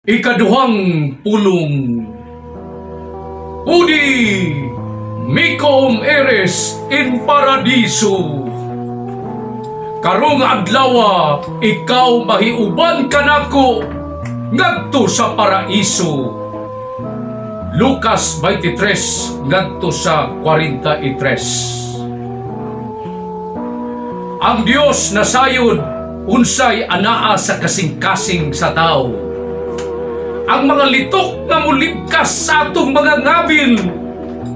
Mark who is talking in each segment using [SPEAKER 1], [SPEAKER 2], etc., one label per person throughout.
[SPEAKER 1] Ikaduhang pulong. Hodie mecum eris in paradiso. Karong adlawa, ikaw mahiuban kanako ngadto sa paraiso. Lucas 23 ngadto sa 43. Ang Dios nasayod unsay anaa sa kasing-kasing sa tao. Ang mga litok nga mulibkas sa atong mga ngabin,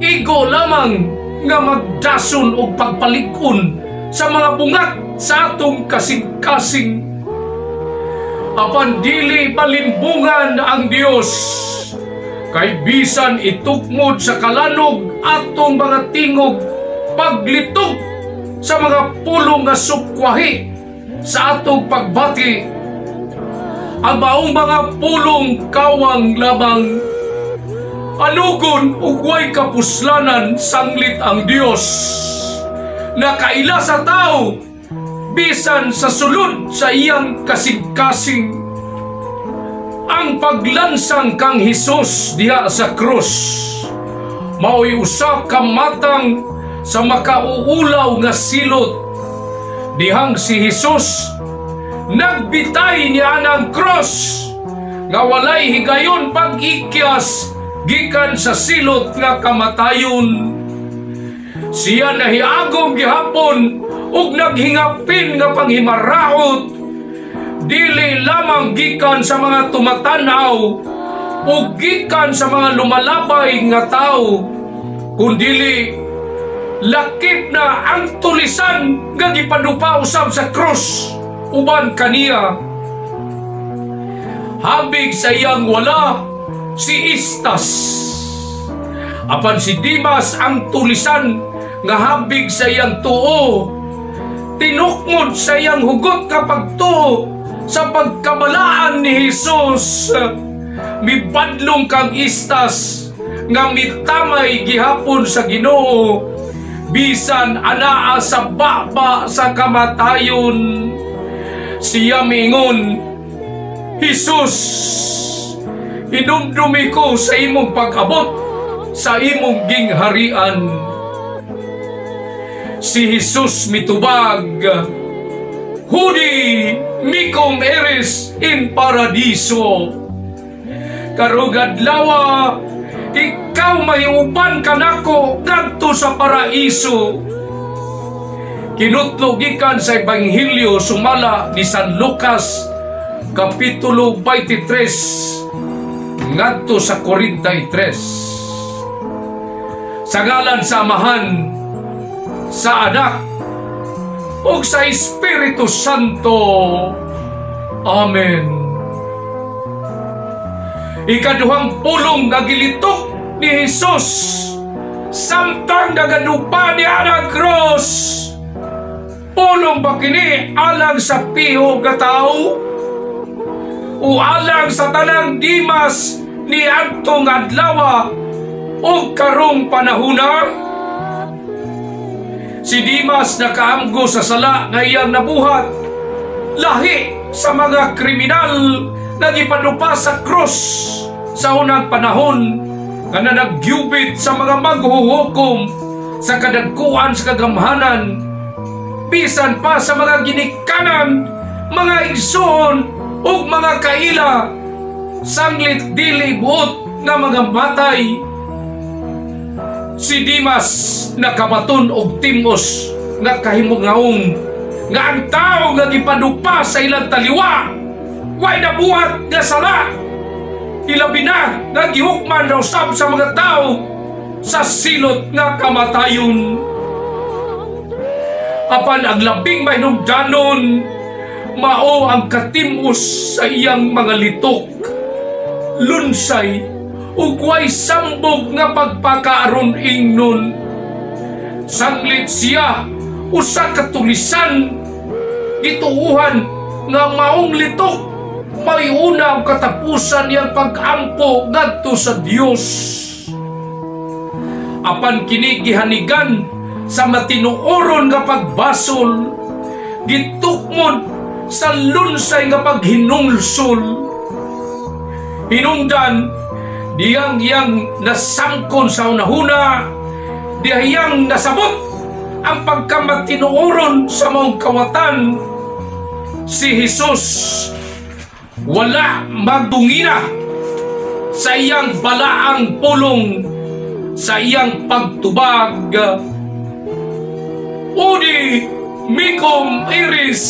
[SPEAKER 1] igo lamang nga magdason og pagpalig-on sa mga bungat sa atong kasing-kasing. Apan dili malimbungan ang Dios, kay bisan itukmod sa kalanog atong mga tingog paglitok sa mga pulong nga sukwahi sa atong pagbati, ang maong mga pulong kawang lamang, anugon ug way kapuslanan, sanglit ang Dios nakaila sa tao bisan sa sulod sa iyang kasing-kasing. Ang paglansang kang Hesus diha sa krus mao'y usa ka matang sa makauulaw nga silot, dihang si Hesus nagbitay niya ang cross nga walay higayon pag-ikyas gikan sa silot nga kamatayon. Siya nahiagom gihapon ug naghingapin nga panghimaraot, dili lamang gikan sa mga tumatan-aw ug gikan sa mga lumalabay nga tao, kundili lakip na ang tulisan nga gipadupa usab sa krus uban kaniya. Habig sa iyang wala si Istas. Apan si Dimas ang tulisan nga habig sa iyang tuo, tinukmod sa iyang hugot nga pagtuo sa pagkabalaan ni Hesus. Mibadlong kang Istas nga mitamay gihapon sa Ginoo bisan anaa sa baba sa kamatayon. Siya miingon, "Hesus, hinumdumi ko sa imong pag-abot sa imong gingharian." Si Jesus mitubag, "Hodie mecum eris in paradiso." Karong adlawa, ikaw mahiuban kanako ngadto sa paraiso. Kinutlo gikan sa Ebanghelyo sumala ni San Lucas, Kapitulo 23 ngadto sa 43. Sa ngalan sa Amahan, sa Anak, ug sa Espiritu Santo. Amen. Ikaduhang pulong nga gilitok ni Hesus samtang nagadupa niya ang cross. Pulong ba kini alang sa piho nga tao o alang sa tanang Dimas ni adtong adlawa o karong panahona? Si Dimas nakaamgo sa sala nga iyang nabuhat, lahi sa mga kriminal nga gipadupa sa krus sa unang panahon, nga nagyubit sa mga maghuhukom sa kadagkuan sa kagamhanan, bisan pa sa mga ginikanan, mga igsoon ug mga kaila, sanglit dili buot nga mga matay. Si Dimas nakabaton og timos nga kahimungaong nga ang tao nga gipadupa sa ilang taliwa way nabuhat nga sala, ilabi na nga gihukman raw sab sa mga tao sa silot nga kamatayon. Apan ang labing mahinungdanon mao ang katimos sa iyang mga litok, lunsay ug way sambog nga pagpakaaron ingnon, sanglit siya usa ka tulisan gituuhan nga maong litok may una ang katapusan niyang pag-ampo ngadto sa Dios. Apan kini gihanigan sa matinuoron nga pagbasol, gitukmod sa lunsay nga paghinulsol. Hinungdan diyang iyang nasamkon sa unahuna, diyang nasabot ang pagkamatinuoron sa maong kawatan. Si Jesus wala magdungina sa iyang balaang pulong, sa iyang pagtubag. "Hodie mecum eris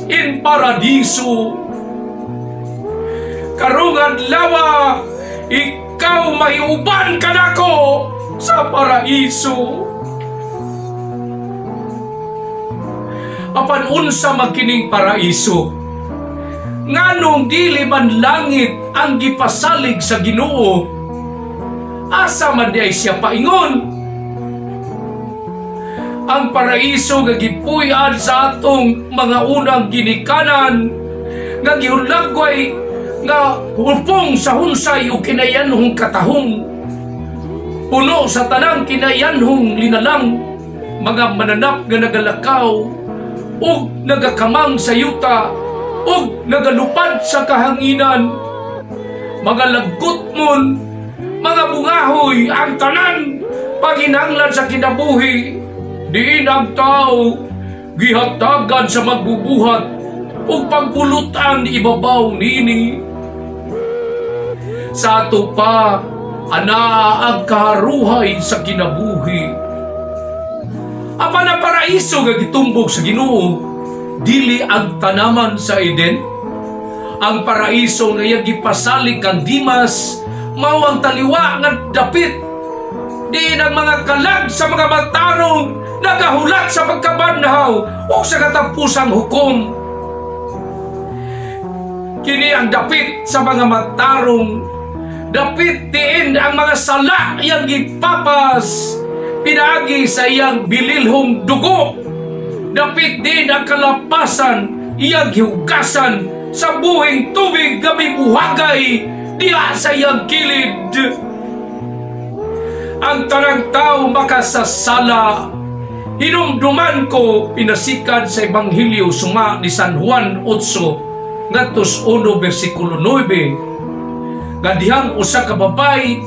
[SPEAKER 1] in paradiso." Karong adlawa, ikaw mahiuban kanako sa paraiso. Apan unsa man kining paraiso? Nganong dili man langit ang gipasalig sa Ginoo? Asa man diay siya paingon? Ang paraiso nga gipuy-an sa atong mga unang ginikanan, nga gihulagway nga hupong sa hunsay o kinayanhong katahong, puno sa tanang kinayanhong linalang, mga mananap nga nagalakaw ug nagakamang sa yuta ug nagalupad sa kahanginan, mga lagkutmon, mga bungahoy, ang tanan paginanglan sa kinabuhi diin ang tao gihatagan sa magbubuhat ug pagbulutan ibabaw nini. Sa ato pa anaa ang kaharuhay sa kinabuhi. Apan ang paraiso nga gitumbok sa Ginoo dili ang tanaman sa Eden. Ang paraiso nga iyang gipasalig kang Dimas mao ang taliwa nga dapit diin ang mga kalag sa mga matarong nagahulat sa pagkabanhaw o sa katapusang hukom. Kini ang dapit sa mga matarong, dapit diin ang mga sala iyang gipapas pinaagi sa iyang bililhong dugo. Dapit din ang kalapasan iyang gihugasan sa buhing tubig nga mibuhagay diha sa iyang kilid. Ang tanang tao makasasala. Hinumduman ko pinasikan sa Ebanghelyo suma ni San Juan 8 ngadtos 1 bersikulo 9, nga dihang usa ka babay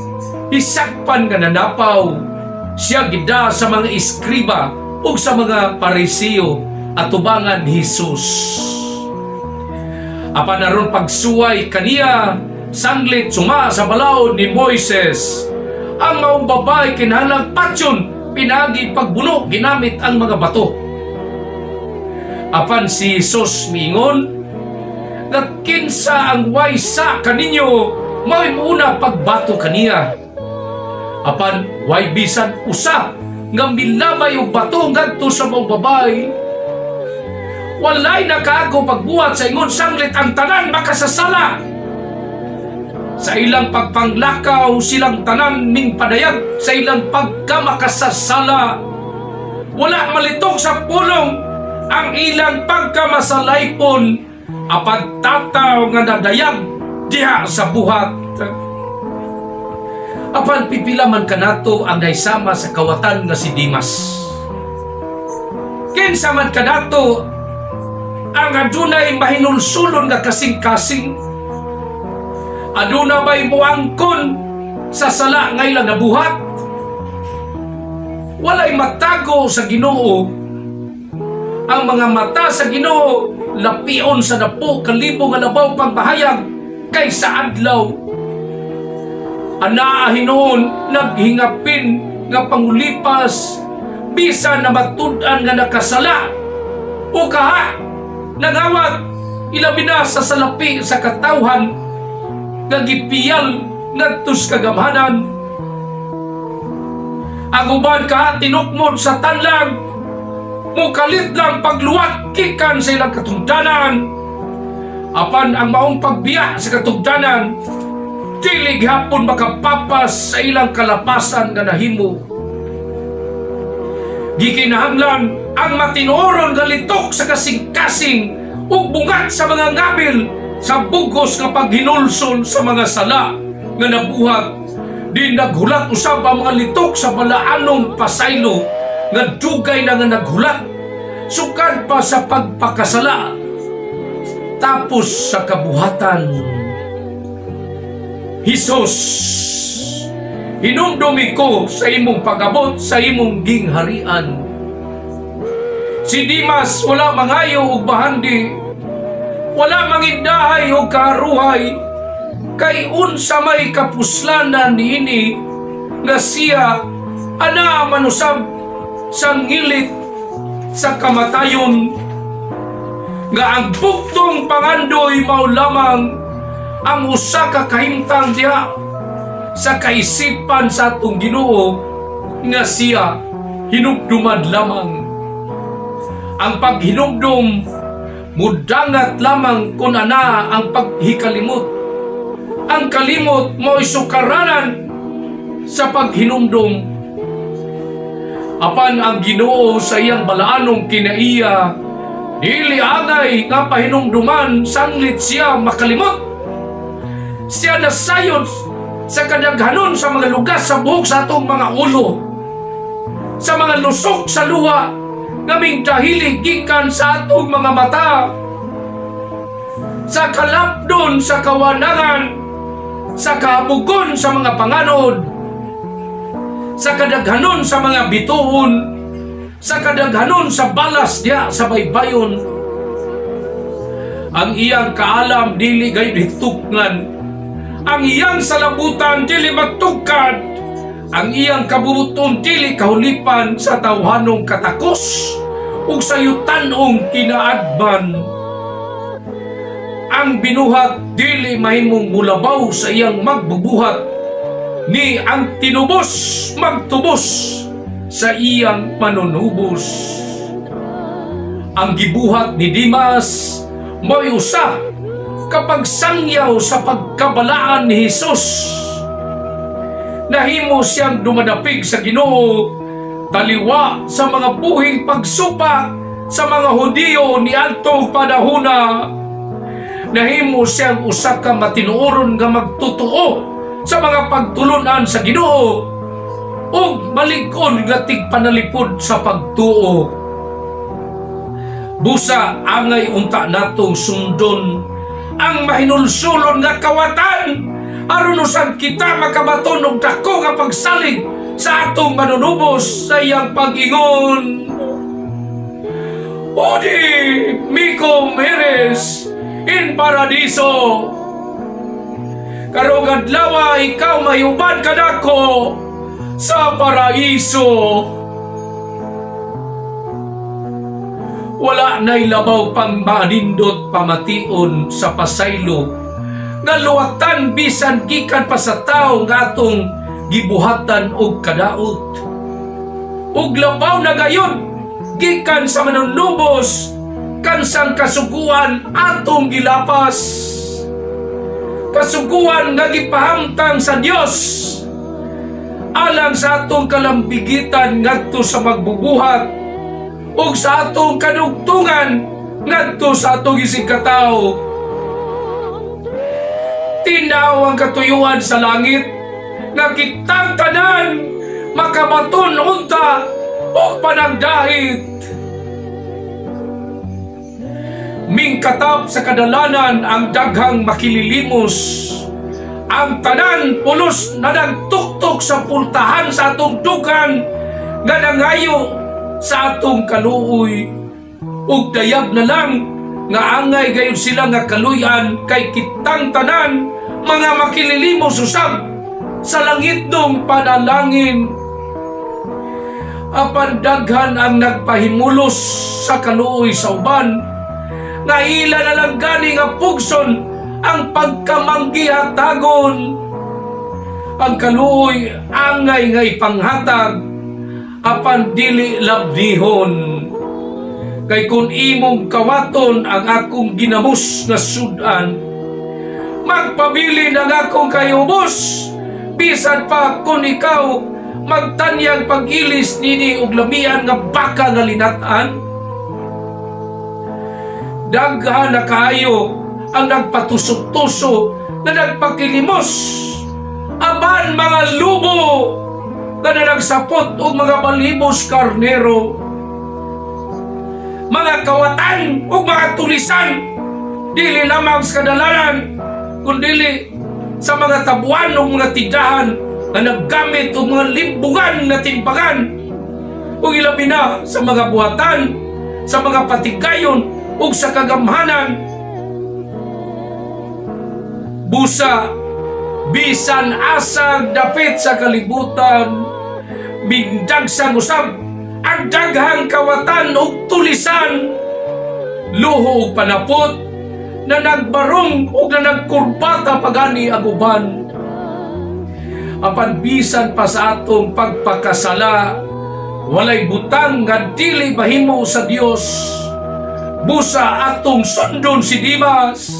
[SPEAKER 1] hisakpan nga nanapaw. Siya gida sa mga eskriba ug sa mga Pariseo atubangan ni Jesus. Apan aron pagsuway kaniya sanglit suma sa balaod ni Moises, ang maong babay kinahanglang patyon pinagi pagbuno ginamit ang mga bato. Apan si Jesus miingon nga kinsa ang waysa kaninyo mao'y muuna pagbato kaniya. Apan way bisan usa nga milabay og bato ngadto sa maong babay. Walay nakaako pagbuhat sa ingon sanglit ang tanan makasasala. Sa ilang pagpanglakaw silang tanan ming padayag sa ilang pagkamakasasala. Wala malitok sa pulong ang ilang pagkamasalaypon, apan tataw nga nadayag diha sa buhat. Apan pipila man kanato ang naisama sa kawatan nga si Dimas? Kinsa man kanato ang adunay mahinulsulon nga kasing-kasing? Aduna ba'y muangkon sa sala nga ilang nabuhat? Walay matago sa Ginoo. Ang mga mata sa Ginoo lapion sa napo kalibo nga labaw pang bahayag kaysa adlaw. Anaa hinuon naghingapin nga pangulipas bisan na matud-an nga nakasala o kaha nangawat, ilabi na sa salapi sa katawhan nga gipiyal ngadto sa kagamhanan. Ang uban kaha tinukmod sa tanlag, mukalit lang pagluwat gikan sa ilang katungdanan. Apan ang maong pagbiya sa katungdanan dili gihapon makapapas sa ilang kalapasan nga nahimo. Gikinahanglan ang matinuoron nga litok sa kasing-kasing ug bungat sa mga ngabil sa bugos nga paghinulsol sa mga sala nga nabuhat. Di naghulat usab ang mga litok sa balaanong pasaylo nga dugay na nga naghulat sukad pa sa pagpakasala tapos sa kabuhatan. "Jesus, hinumdumi ko sa imong pag-abot sa imong gingharian." Si Dimas wala mangayo og bahandi, wala mangindahay og kaaruhay, kay unsa may kapuslanan niini nga siya ana manusab sa ngilit sa kamatayon, nga ang bugtong pangandoy mao lamang ang usa ka kahimtang diha sa kaisipan sa atong Ginoo nga siya hinumduman lamang. Ang paghinumdum mudangat lamang kung ana ang paghikalimot. Ang kalimot mo'y sukaranan sa paghinumdum. Apan ang Ginoo sa iyang balaanong kinaiya, dili angay nga pahinumduman sanglit siya makalimot. Siya nasayod sa kadaghanon sa mga lugas sa buhok sa atong mga ulo, sa mga lusok sa luha nga mingdahili gikan sa atong mga mata, sa kalapdon sa kawanangan, sa kahabugon sa mga panganod, sa kadaghanon sa mga bituon, sa kadaghanon sa balas diha sa baybayon. Ang iyang kaalam dili gayud hitukngan, ang iyang salabutan dili matugkad, ang iyang kabubuton dili kahulipan sa tawhanong katakos ug sa yutan-ong kinaadman. Ang binuhat dili mahimong mulabaw sa iyang magbubuhat, ni ang tinubos magtubos sa iyang manunubos. Ang gibuhat ni Dimas mo'y usa kapag sangyaw sa pagkabalaan ni Hesus. Nahimo siyang dumadapig sa Ginoo taliwa sa mga buhing pagsupak sa mga Hudiyo ni adtong panahona. Nahimo siyang usa ka matinuoron nga magtotoo sa mga pagtulunan sa Ginoo ug malig-on nga tigpanalipod sa pagtuo. Busa angay unta natong sundon ang mahinulsulon nga kawatan aron usab kita makabaton og dako nga pagsalig sa atong manunubos sa iyang pag-ingon, "Hodie mecum eris in paradiso." Karong adlaw, ikaw mahiuban kanako sa paraiso. Wala na'y labaw pang maanindot pamation sa pasaylo nga luwatan bisan gikan pa sa tawo nga atong gibuhatan og kadaot. Ug labaw na gayon gikan sa manunubos kansang kasuguan atong gilapas. Kasuguan nga gipahamtang sa Dios alang sa atong kalambigitan ngadto sa magbubuhat ug sa atong kadugtungan ngadto sa atong isigkatawo. Tinaw ang katuyuan sa langit nga kitang tanan makabaton unta og panagdait. Mingkatap sa kadalanan ang daghang makililimos. Ang tanan pulos na nagtuktok sa pultahan sa atong dugan nga nangayo sa atong kaluoy. Ug dayag na lang nga angay gayud sila nga kaluyan kay kitang tanan mga makililimos usab sa langit nung panalangin. Apan daghan ang nagpahimulos sa kaluoy sa uban nga ila na lang gani nga pugson ang pagkamanggihatagon. Ang kaluoy angay nga ipanghatag apan dili labdihon. Kay kung imong kawaton ang akong ginamos nga sudan, magpabilin ang akong kayubos, bisan pa kung ikaw magtanyag pag-ilis nini og lamian nga baka nga linatan. Daghan na kaayo ang nagpatusok-tuso na nagpakilimos, apan mga lubo nga nagsapot og mga balibos karnero, mga kawatan ug mga tulisan, dili lamang sa kadalanan kundili Sa mga tabuan ug mga tindahan nga naggamit og mga limbungan nga timbangan, ug ilabi na sa mga buhatan, sa mga patigayon ug sa kagamhanan. Busa bisan asag dapit sa kalibutan, migdagsang usab ang daghang kawatan ug tulisan, luho ug panapot na nagbarong ug na nagkurbata pagani ang uban. Apan bisan pa sa atong pagpakasala, walay butang nga dili mahimo sa Dios. Busa atong sundon si Dimas.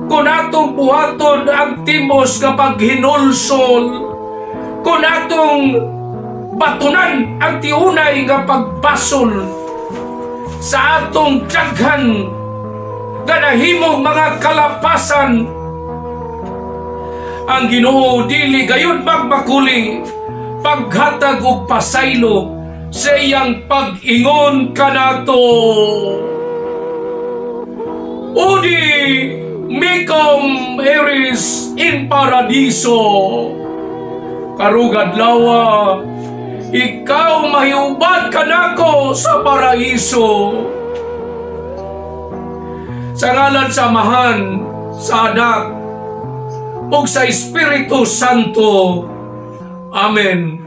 [SPEAKER 1] Kung atong buhaton ang timos nga paghinulsol, kung atong batunan ang tiunay nga pagbasol sa atong daghan nga nahimong mga kalapasan, ang Ginoo dili gayud magmakuli paghatag og pasaylo sa iyang pag-ingon kanato: "Odi mecum eris in paradiso." Karong adlawa, ikaw mahiuban kanako sa paraiso. Sa ngalan sa Amahan, sa Anak, ug sa Espiritu Santo. Amen.